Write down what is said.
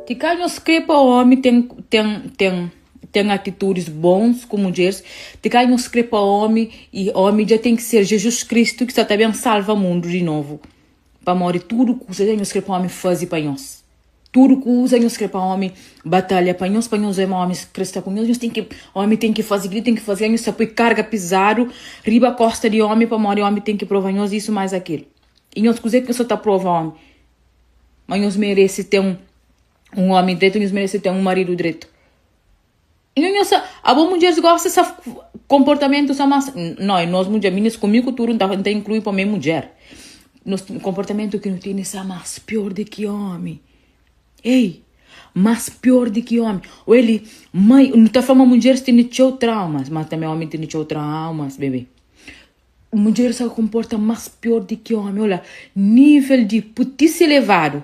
Ti ka nhos kre pa omi ten ten ten ten atitudis bons ku mudjeris, ti ka nhos kre pa omi i omi dja ten ki ser Jesus Kristu ki sta ta ben salva mundu di novu. Pamodi tudu kusa dja nhos kre pa omi fazi pa nhos. Tudu kusa nhos kre pa omi batalha pa nhos, pa nhos odja ma omi kre sta ku nhos, nhos ten ki omi ten ki fazi kili, ten ki fazi kila, nhos ta poi karga pizadu riba kosta di omi pamodi omi ten ki prova nhos isu mais akil. I nhos kuze ki nhos sa ta prova omi? Ma nhos merese ten un omi dretu, nhos merese ten un maridu dretu. Nho nho sa, abo mudjeris gosta sa komportamentu sa mas, no, e nos mudjer, minis ku mi ku tudu, nta nta inklui pa mi mudjer. Nos komportamentu ki no tene sa mas pior di ki omi. Ei, mas pior di ki omi. O eli, mai, no ta fla ma mudjeris tene txeu traumas, ma tambe omi tene txeu traumas, bebe. Mudjeris sa komporta mas pior di ki omi. Ola, nivel di putisi elevadu.